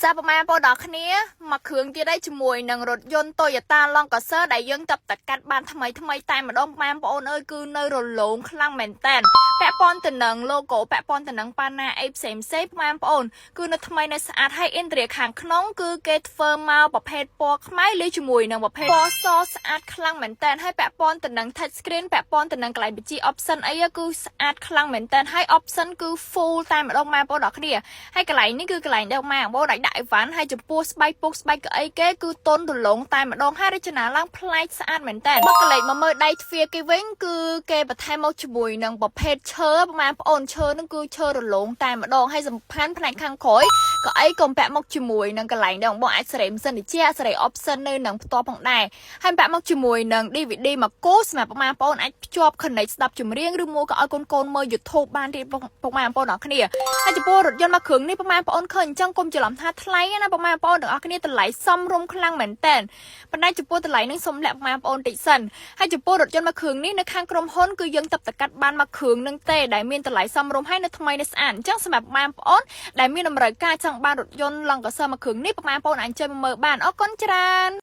សាប្រមាណបងប្អូនដល់គ្នាមកគ្រឿងទៀតហើយជាមួយនឹងរថយន្ត Toyota Land Cruiser ដែលយើងតបតកាត់បានថ្មីថ្មីតែម្ដងបងប្អូនអើយគឺនៅរលោងខ្លាំងមែនតើពាក់ព័ន្ធទៅនឹង logo ពាក់ព័ន្ធទៅនឹងប៉ាណាអីផ្សេងផ្សេងបងប្អូនគឺនៅថ្មីនៅស្អាតហើយ interior ខាងក្នុងគឺគេធ្វើមកប្រភេទពណ៌ខ្មៅលាយជាមួយនឹងប្រភេទពណ៌សស្អាតខ្លាំងមែនតើហើយពាក់ព័ន្ធទៅនឹង touch screen ពាក់ព័ន្ធទៅនឹងកន្លែងបញ្ជា option អីគឺស្អាតខ្លាំងមែនតើហើយ option គឺ full តែម្ដងបងប្អូនដល់គ្នាហើយកន្លែងនេះគឺកន្លែងដែលម៉ែបងប្អូនអាចដាក់អីវ៉ាន់ហើយចំពោះស្បែកពុកស្បែកកៅអីគេគឺតុនរលោងតែម្ដងហើយរចនាឡើងប្លែកស្អាតមែនតើមកកលេចមកមើលដៃទ្វារគេវិញគឺគេបន្ថែមមកជាមួយនឹងប្រភេទឈើបងប្អូនឈើនឹងគឺឈើរលោងតែម្ដងហើយសំខាន់ផ្នែកខាងក្រោយកៅអីក៏ពាក់មកជាមួយនឹងកន្លែងដែលបងអាចសេរីម៉ាស៊ីនត្រជាក់សេរី option នៅនឹងផ្ទាល់ផងដែរហើយពាក់មកជាមួយនឹង DVD មកគូសម្រាប់បងប្អូនអាចភ្ជាប់ connect ស្ដាប់ចម្រៀងឬមួយក៏ឲ្យកូនកូនមើល YouTube បានទៀតពុកម៉ែបងប្អូនអរគ្នាហើយចំពោះរថយន្តមួយគ្រឿងនេះបងប្អូនឃើញអញ្ចឹងកុំច្រឡំថាថ្លៃណាបងប្អូនទាំងអស់គ្នាតម្លៃសមរម្យខ្លាំងមែនតើប៉ុន្តែចំពោះតម្លៃនឹងសុំលាក់បងប្អូនតិចសិនហើយចំពោះរថយន្តមួយគ្រឿងនេះនៅខាងក្រុមហ៊ុនគឺយើងតបតកាត់បានមួយគ្រឿងនឹងទេដែលមានតម្លៃសមរម្យហើយនៅថ្មីនៅស្អាតអញ្ចឹងសម្រាប់បងប្អូនដែលមានតម្រូវការចង់បានរថយន្ត Land Cruiser មួយគ្រឿងនេះបងប្អូនអាចអញ្ជើញមកមើលបានអរគុណច្រើន។